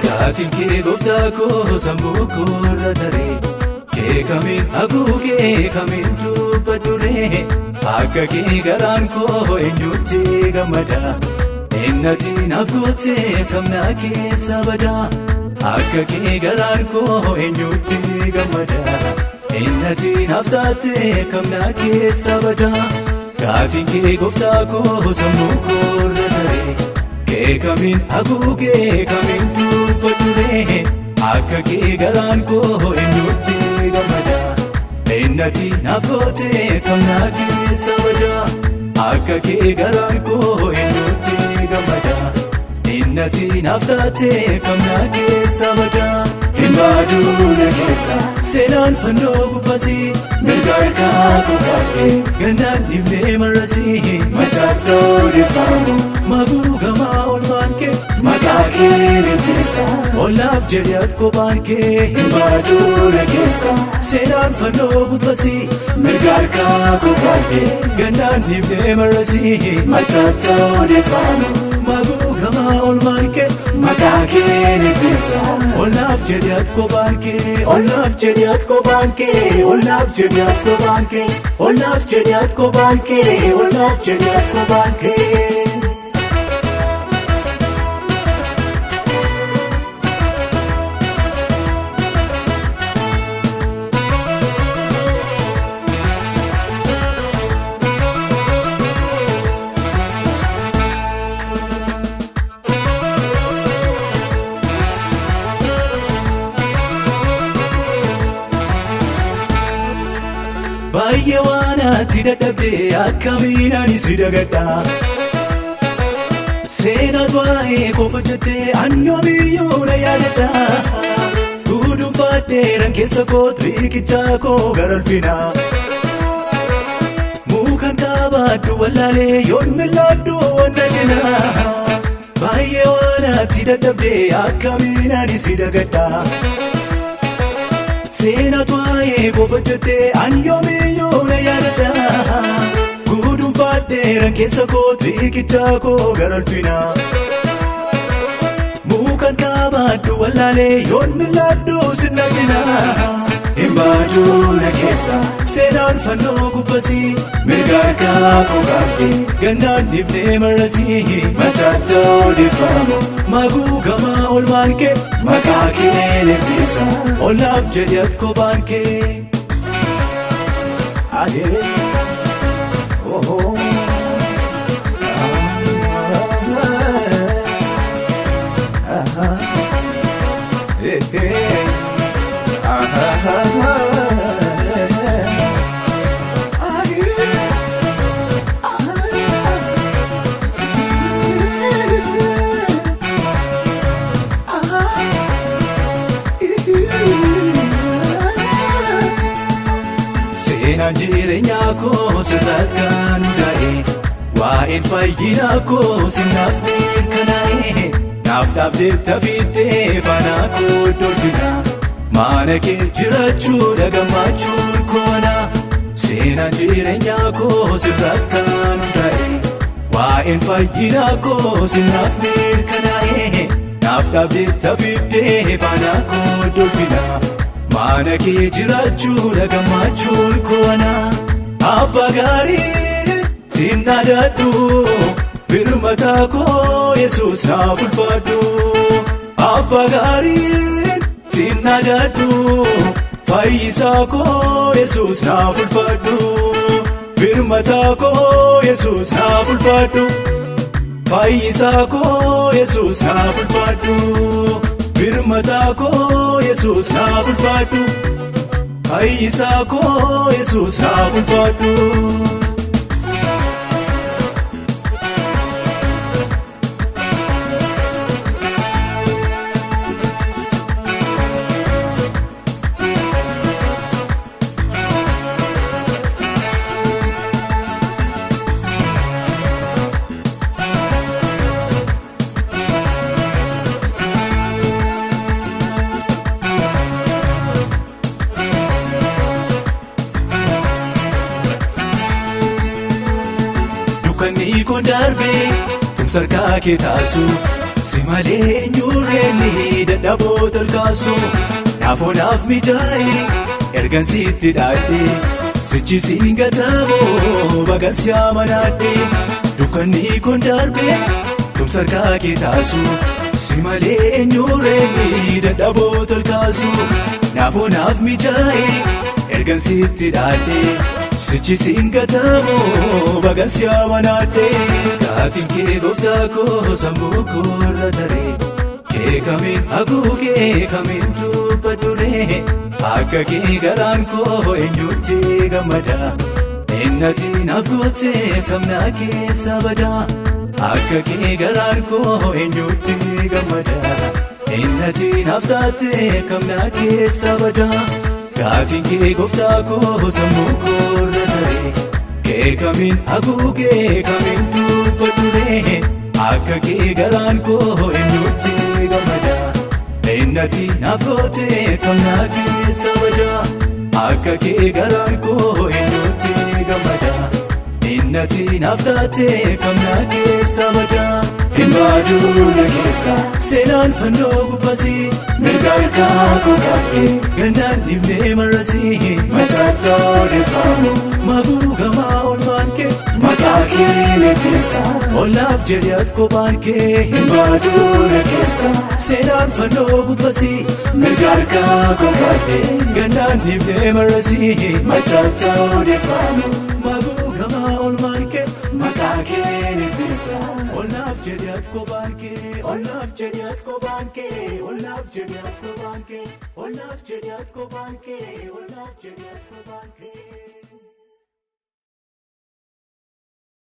Gaatiin kee gooftaa koo sammuu koorra taree kee kamiin haguugee kamiin dubbaduree akka kee garaan koo eenyutti gammada innati naaf gootee kamnaa keessa bada akka kee garaan koo eenyutti gammada innati naaf taatee kamnaa keessa bada gaatiin kee gooftaa koo sammuu koorra taree. Kee kamiin haguugee kamiin dubbaduree akka kee garaan koo eenyutti gammada innati naaf gootee kamnaa keessa bada akka kee garaan koo eenyutti gammada innati naaf taatee kamnaa keessa bada hin baaduu na keessa seenaan fannoo gubbasii mirga harkaa koo kaa'ee gannaan dhibnee marasii machaatti odeeffamu maguugamaa olmaan kee maqaa kee leellisa olaaf jedhee ati kophaan kee hin baaduu na keessa seenaan fannoo gubbasii mirga harkaa koo kaa'ee gannaan dhibnee marasii machaatti odeeffamu maguugamaa olmaan kee maqaa kee leellisa olaaf jedhee ati kophaan kee olaaf jedhee ati kophaan kee olaaf jedhee ati kophaan kee olaaf jedhee ati kophaan kee olaaf jedhee ati kophaan kee. Baay'ee waan ati dadhabdee akkamiin ani si dagadha. Seenaat waa'ee koo hojjettee anyoomiyyuu na yaadadha. Guduunfadheeran keessa kootu riiqichaa koo gara ulfina. Mukaan qabaadhu wallaalee yoon milaadhu wanna cina. Baay'ee waan ati dadhabdee akkamiin ani si dagadha. Seenaat waa'ee koo hojjettee anyoomiyyuu na yaadadha. Guduunfadheeran keessa kootu riiqichaa koo gara ulfina. Mukaan qabaadhu wallaalee yoon milaadhu sinna cina. Hin baaduu na keessa seenaan fannoo gubbasii mirga harkaa koo kaa'ee gannaan dhibnee marasii machaatti odeeffamu maguugamaa olmaan kee maqaa kee leellisa olaaf jedhee ati kophaan kee. Seenaan jireenyaa koo sirraat kan hundaa'e waa'een fayyinaa koo sinnaaf mirkanaa'e naaf dhaabdee tafiiddee faanaa koo dolfina maana kee jiraachuudha gammachuun koona seenaan jireenyaa koo sirraat kan hundaa'e waa'een fayyinaa koo sinnaaf mirkanaa'e naaf dhaabdee tafiiddee faanaa koo dolfina. Maana kee jiraachuudha gammachuun koona abbaa gaarii siin dhaadadhu birmataa koo Yesuus naaf ulfaadhu abbaa gaarii siin dhaadadhu fayyisaa koo Yesuus naaf ulfaadhu birmataa koo Yesuus naaf ulfaadhu fayyisaa koo Yesuus naaf ulfaadhu. Birmataa koo Yesuus naaf ulfaadhu fayyisaa koo Yesuus naaf ulfaadhu. darbee tumsarkaa kee taasu si malee eenyureenni dadhaboota ol kaasu naafoo naaf mijaa'e ergan sitti dhaadhe sichi siin gataamoo baga si amanaadhe dukkanni kun darbee tumsarkaa kee taasu si malee eenyureenni dadhaboota ol kaasu naafoo naaf mijaa'e ergan sitti dhaadhe sichi siin gataamoo baga si amanaadhe gaatiin kee gooftaa koo sammuu koorra taree kee kamiin haguugee kamiin dubbaduree akka kee garaan koo eenyutti gammada innati naaf gootee kamnaa keessa badaa akka kee garaan koo eenyutti gammada innati naaf taatee kamnaa keessa badaa gaatiin kee gooftaa koo sammuu koorra taree kee kamiin haguugee kamiin dubbaduree akka kee garaan koo eenyutti gammada innati naaf gootee kamnaa keessa badaa akka kee garaan koo eenyutti gammada innati naaf taatee kamnaa keessa badaa hin baaduu na keessa seenaan fannoo gubbasii mirga harkaa koo qabdee gannaan dhibnee marasii macaata odeeffamu maguugamaa olmaan kee maqaa kee leebbisa olaaf jedhee ati kophaan kee hin baaduu na keessa seenaan fannoo gubbasii mirga harkaa koo qabdee gannaan dhibnee marasii macaata odeeffamu maguugamaa olmaan kee maqaa kee leebbisa olaaf jedhee ati kophaan kee olaaf jedhee ati kophaan kee olaaf jedhee ati kophaan kee olaaf jedhee ati kophaan kee olaaf jedhee ati kophaan kee.